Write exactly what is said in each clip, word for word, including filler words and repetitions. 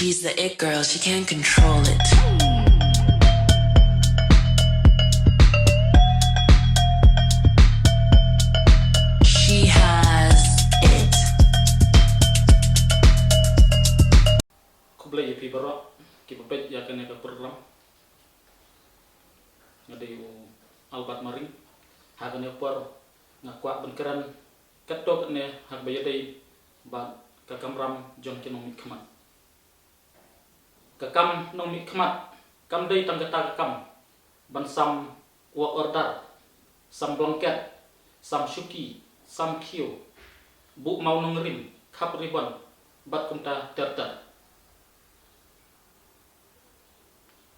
She's the it girl, she can't control it. She has it. Khublei ïa phi baroh kiba peit ïa kane ka program. Nga dei u Albert Maring. Ha kane ka por nga kwah ban kren katto katne ha kaba ïadei bad ka kamram jong ki nongmihkhmat. Ka kam nongmihkhmat kam dei tang kata ka kam ban sam work order, sam blanket, sam shuki, sam khiew, buh mawnongrim, khap ribon bad kumta ter ter.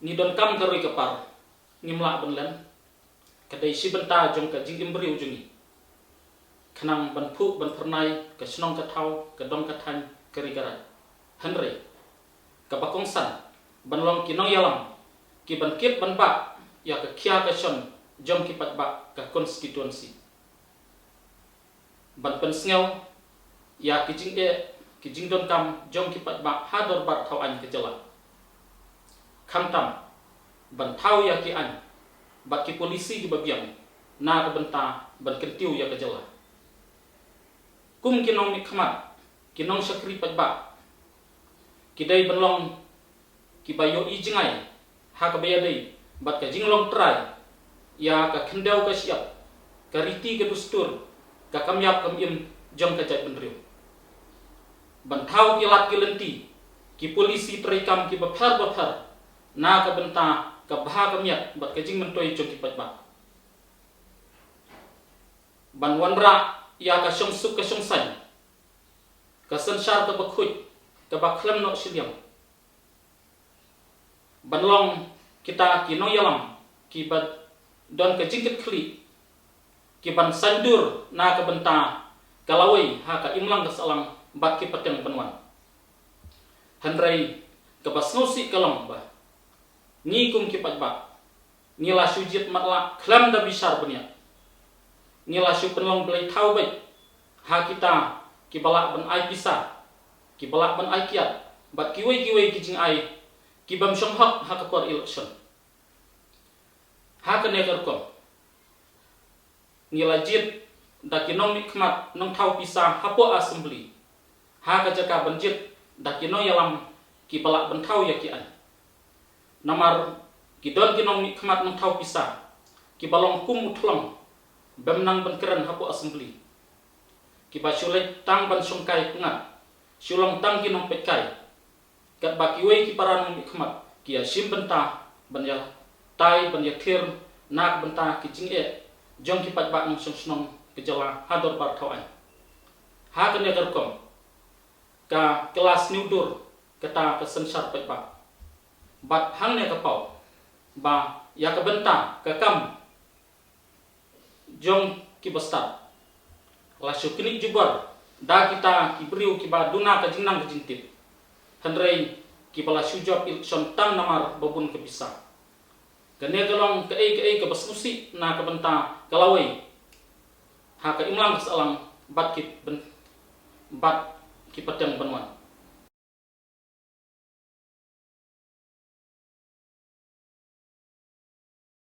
Ngi donkam ka roi ka par, ngim lah ban len. Ka dei shi bynta jong ka jingim briew jong ngi, khnang ban phuh ban phyrnai ka shnong ka thaw, ka dong ka thaiñ, ka ri ka raid. Hynrei kaba kongsan ban long ki nongïalam kiban kit ban bah ïa ka khia ka shon jong ki paidbah, ka constituency, ban pynsngew ïa ki jingeh, ki jingdonkam jong ki paidbah ha dorbar thaw aiñ ka jylla, khamtam ban thaw ïa ki aiñ bad ki polisi kiba biang na ka bynta ban kyntiew ïa ka jylla. Kum ki nongmihkhmat, ki nongshakri paidbah, ki dei ban long kiba ïohi jngai ha kaba ïadei bad ka jinglong trai ïa ka khyndew ka shyiap, ka riti ka dustur, ka kam ïap kam im jong ka jaitbynriew. Ban thaw ki lad ki lynti, ki polisi treikam kiba pher ba pher na ka bynta ka bha ka miat bad ka jingmyntoi jong ki paidbah. Ban wanrah ïa ka shongsuk ka shongsaiñ, ka synshar kaba khuid, kaba khlem noh shiliang. Ban long kita ki nongïalam kiba don ka jingkitkhlieh, kiban saiñdur na ka bynta ka lawei ha ka imlang ka sahlang bad ki pateng ban wan. Hynrei kaba sngewsih ka long ba ngi kum ki paidbah, ngi la shu jied matlah khlem da bishar bniah. Ngi la shu pynlong blei thaw beit ha kita kiba lah ban ai pisa, kiba lah ban ai kiad, bad kiwei kiwei ki jingai kibym shong hok ha ka por election. Ha kane ka rukom, ngi la jied da ki nongmihkhmat nongthaw pisa hapoh Assembly, ha ka jaka ban jied da ki nongïalam kiba lah ban thaw ïa ki aiñ. Namar ki don ki nongmihkhmat nongthaw pisa kiba long kum u thlong bym nang ban kren hapoh Assembly, kiba shu leit tang ban shongkai pyngngad, shu long tang ki nongpeitkai. Katba kiwei ki para nongmihkhmat ki ïashim bynta ban ïatai ban ïathir na ka bynta ki jingeh jong ki paidbah nongshong shnong ka jylla ha dorbar thaw aiñ. Ha kane ka rukom, ka kylla sniewdur kata ka synshar paidbah. Bad hangne ka paw ba ïa ka bynta ka kam jong ki bastad la shu knieh jubor da kita ki briew kiba duna ka jingnang ka jingtip. Hynrei kiba la shu jop election tang namar ba bun ka pisa. Kane ka long kaei kaei kaba sngewsih na ka bynta ka lawei ha ka imlang ka sahlang bad ki byn-, bad ki pateng ban wan.